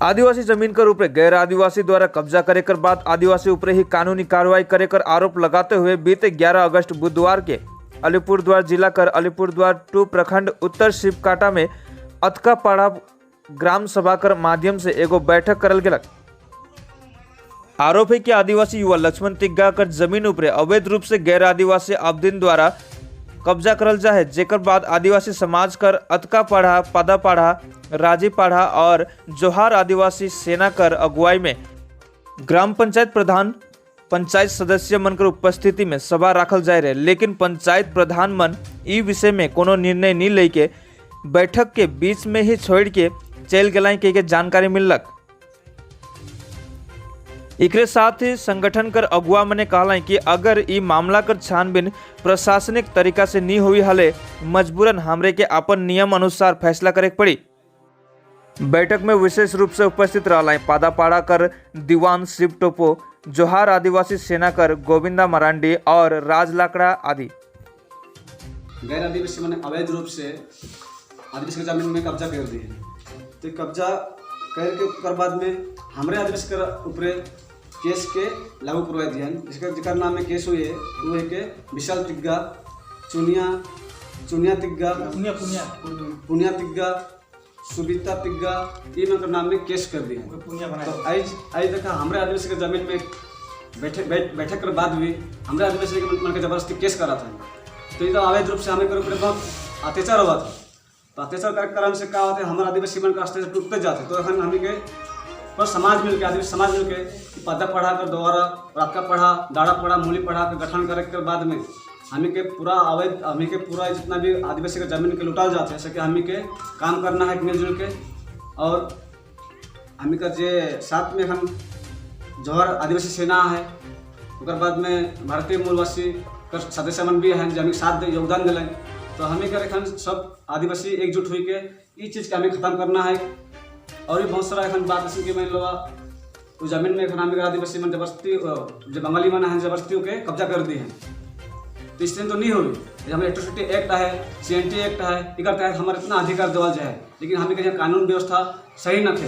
आदिवासी जमीन कर ऊपर गैर आदिवासी द्वारा कब्जा करे कर बाद आदिवासी ऊपर ही कानूनी कार्रवाई करे कर आरोप लगाते हुए बीते 11 अगस्त बुधवार के अलीपुरद्वार जिला कर अलीपुरद्वार 2 प्रखंड उत्तर शिवकाटा में अतकापाड़ा ग्राम सभा कर माध्यम से एगो बैठक करल गेलक। आरोप है कि आदिवासी युवा लक्ष्मण तिग्गा कर जमीन ऊपर अवैध रूप से गैर आदिवासी अबदिन द्वारा कब्जा करल जाए, जेकर बाद आदिवासी समाज कर अतकापाड़ा, पादापाड़ा, राजीपाड़ा और जोहार आदिवासी सेना कर अगुवाई में ग्राम पंचायत प्रधान, पंचायत सदस्य मन कर उपस्थिति में सभा राखल जाए रहे, लेकिन पंचायत प्रधान मन ई विषय में कोनो निर्णय नहीं लेके बैठक के बीच में ही छोड़ के चल गए के जानकारी मिललक। एकरे साथ ही संगठन कर अगुआ मने कहला कि अगर ई मामला कर छानबीन प्रशासनिक तरीका से नहीं हुई हले मजबूरन हमरे के अपन नियम अनुसार फैसला करे के पड़ी। बैठक में विशेष रूप से उपस्थित रहा पादापाड़ा कर दीवान शिव टोपो, जोहार आदिवासी सेना कर गोविंदा मरांडी और राज लाकड़ा आदि। गैर आदिवासी मैंने अवैध रूप से आदिवासी के जमीन में कब्जा कर दिए, तो कब्जा करके ओकर बाद में हमरे आदिवासी के ऊपरे केस के लागू करवा दिहन। जिसका जेकर नाम में केस हुई है, वो है के विशाल तिग्गा, चुनिया चुनिया तिग्गा, पुनिया, पुनिया। पुनिया तिग्गा, सुबीता तिग्गा, इन के नाम में केस कर दिए। पुनिया बनाए। तो आज आज देखा, हमरे आदिवासी के जमीन में बैठे बैठक के बाद भी हमरे आदिवासी के मन के जबरदस्ती केस करा था। तो ये तो अवैध रूप से हमें के ऊपर बहुत अत्याचार हुआ था। तो अत्याचार के कारण से क्या होते, हमारे आदिवासी मन का आस्ते से टूटते जाते। तो अखन हमी के पर समाज मिलके, आदिवासी समाज मिलके पदा पढ़ा कर द्वारा रात पढ़ा, दाड़ा पढ़ा, मूली पढ़ा के गठन करे के बाद में हमी के पूरा अवैध, हमी के पूरा जितना भी आदिवासी के जमीन के लुटाल जाते हैं, ऐसे कि हमी के काम करना है मिलजुल के। और हमी का जे साथ में हम जौहर आदिवासी सेना है, ओकर बाद में भारतीय मूलवासी कर सदस्य मन भी हैं, जो हमें साथ दे, योगदान दिलें। तो हमें कर एखन सब आदिवासी एकजुट हुई के ई चीज़ के हमें ख़त्म करना है। और भी बहुत सारा एखन बात ऐसे कि मान लो वो जमीन में एखन हमें आदिवासी मन जबरदस्ती, जो बंगाली मन है, जबरदस्ती के कब्जा कर दिए हैं। तो इसलिए तो नहीं हुई। हमें एट्रोसिटी एक्ट है, सीएनटी एक्ट है, एकर तहत हमारे इतना अधिकार देवल जाए, लेकिन हमें के कानून व्यवस्था सही न थे।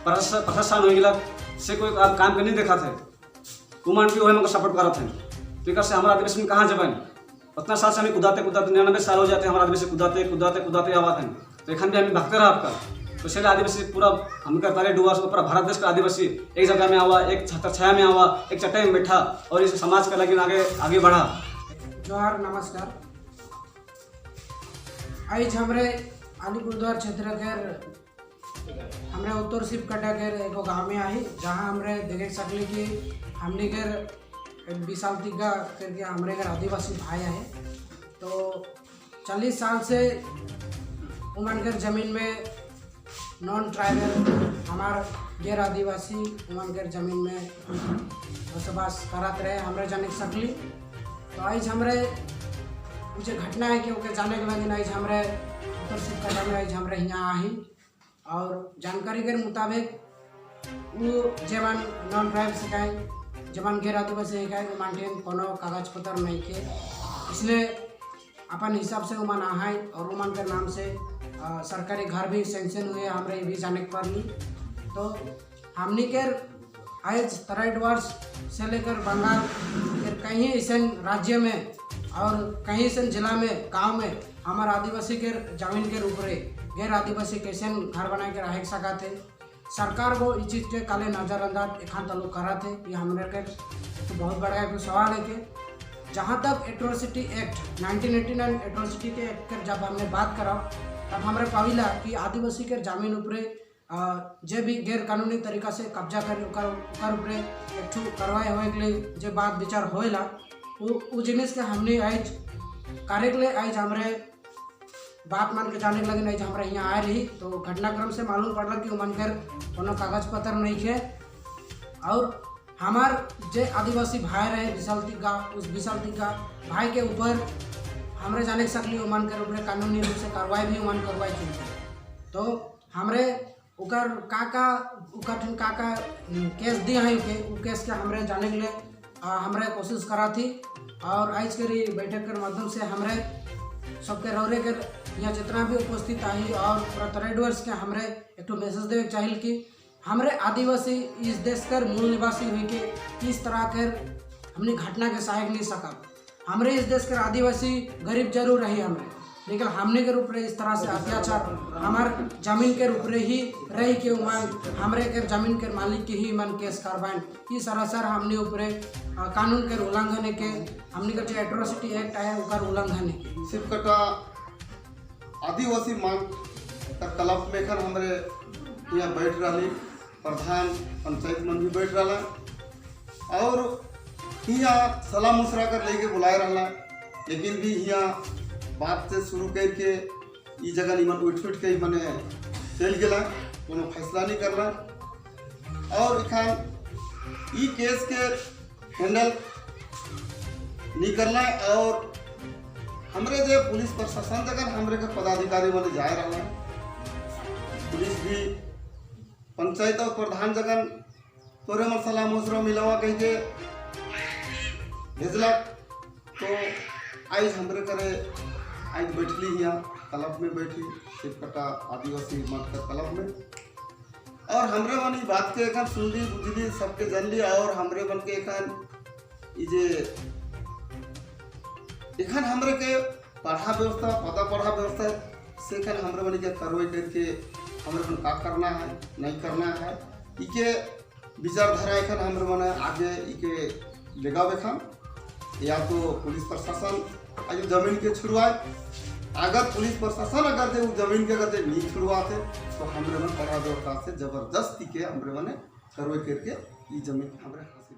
प्रशासन हो गया से कोई काम के नहीं देखा थे, उमन भी वही में सपोर्ट करत हैं। तो एकर से हमारा आदिवासी में कहाँ जबन? उतना साल से हमें कुदाते कुदाते 99 साल हो जाते हैं। हमारा आदिवासी कुदाते कुदाते कुदाते आवत हैं, तो एखन भी हमें भागते रहा आपका। तो इसलिए आदिवासी पूरा हमका तारे डुबा, पूरा भारत देश का आदिवासी एक जगह में आवा, एक छत्र छाया में आवा, एक चटाई में बैठा और इस समाज का लेकिन आगे आगे बढ़ा। जोहार, नमस्कार। आज हमरे अलीपुरद्वार क्षेत्र के हमरे उत्तर शिवकटा के एगो गांव में आई, जहां हमरे देख सकली कि हमने के एक विशाल तिग्गा करके हमरे के आदिवासी भाई है। तो 40 साल से उमन के जमीन में नॉन ट्राइबल, हमार गैर आदिवासी उमन के जमीन में बसोबास करत रहे, हमरे जाने सकली। तो आज हमरे उ जे घटना है कि ओके जाने के लगी आज हमरे उत्तर शिवकटा में आज हमरे यहाँ आही। और जानकारी के मुताबिक वो जेमन नॉन ट्राइब सिखाए, जेमन गैर आदिवासी सिखाए, उमन ठेन कोनो कागज पत्र नहीं के, इसलिए अपन हिसाब से उमन आहाय और उमन के नाम से सरकारी घर भी सैंक्शन हुए, हमरे भी जाने के पड़ली। तो हमनी के आज तराई डुअर्स से लेकर बंगाल, फिर कहीं ऐसे राज्य में और कहीं ऐसे जिला में, गांव में हमार आदिवासी के जमीन के ऊपर गैर आदिवासी कैसे घर बनाए के रह सकते? सरकार को इस चीज़ के काले नज़रअंदाज एखान तलुक करा थे, ये हमरे के तो बहुत बड़ा एक सवाल है कि जहाँ तक एट्रोसिटी एक्ट 1989, एट्रोसिटी के एक्ट के जब हमने बात करा, तब हमरे पाविला कि आदिवासी के जमीन ऊपरे जे भी गैर कानूनी तरीका से कब्जा कर कर कर ऊपरे एक ठो कार्रवाई होए के लिए जे बात विचार होएला, वो जिनिस के हमने आज कार्य के लिए आज हमरे बात मान के जाने के लगे नहीं हमरा यहाँ आए रही। तो घटनाक्रम से मालूम पड़ला कि उमन कर कोनो कागज पत्र नहीं थे और हमार जे आदिवासी भाई रहे विशाल तिग्गा, उस विशाल तिग्गा भाई के ऊपर हमरे जाने के सकली उमन कर ऊपर कानूनी रूप से कार्रवाई भी उमन करवाई चुके। तो हमरे ओकर का का ओकर ठन का का केस दिया है के उ केस के हमरे जाने के लिए हमरे कोशिश करा थी। और आज के बैठक के माध्यम से हमरे सबके रौरे के यहाँ जितना भी उपस्थित आई और पूरा तराई डुअर्स के हमरे एक ठो मैसेज देवे के चाहिए कि हमरे आदिवासी इस देश कर मूल निवासी हुई के इस तरह कर हमने घटना के सहायक नहीं सकब। हमरे इस देश कर आदिवासी गरीब जरूर रही हमरे, लेकिन हमने के ऊपर इस तरह से अत्याचार, हमार जमीन के ऊपर ही रही के उमान हमरे के जमीन के मालिक के ही मन केस कार्रवाई, ई सरासर हमने ऊपर कानून के उल्लंघन के, हमने के जो एट्रोसिटी एक्ट है उकर उल्लंघन के। शिवकटा आदिवासी मांग का क्लब में एखन हमरे यहाँ बैठ रही, प्रधान पंचायत मन भी बैठ रहा और यहाँ सलाह मशवरा कर लेके बुलाए रहा, लेकिन भी यहाँ बात से शुरू करके ई जगह निमन उठ उठ के मने चल गया, कोनो फैसला नहीं करला और एखन ई केस के हैंडल नहीं करना। और हमरे जे पुलिस प्रशासन जगह हमरे के पदाधिकारी मने जाए रहा, पुलिस भी पंचायत और प्रधान जगह तोरे मन सलाह मशवरा मिलावा कह के भेजलक, तो आज हमरे करे आज बैठली हियाँ क्लब में बैठी शिवकटा आदिवासी मठ का क्लब में और हमरे मन ई बात के एखन सुनली बुझली सबके जानली और हमरे मन के एखन ई जे एखन हमरे के पढ़ा व्यवस्था पदा पढ़ा व्यवस्था से एखन हमरे मन के कार्रवाई करके हमरे मन का करना है नहीं करना है इके विचारधारा एखन हमरे मन आगे इके लेगाव। एखन या तो पुलिस प्रशासन आज जमीन के छुड़वाए, अगर पुलिस प्रशासन अगर जे उ जमीन के अगर जे नहीं छुड़वाते तो हमरे मन पढ़ा व्यवस्था से जबरदस्ती के हमरे मने कार्रवाई करके ई जमीन हमरे हासिल।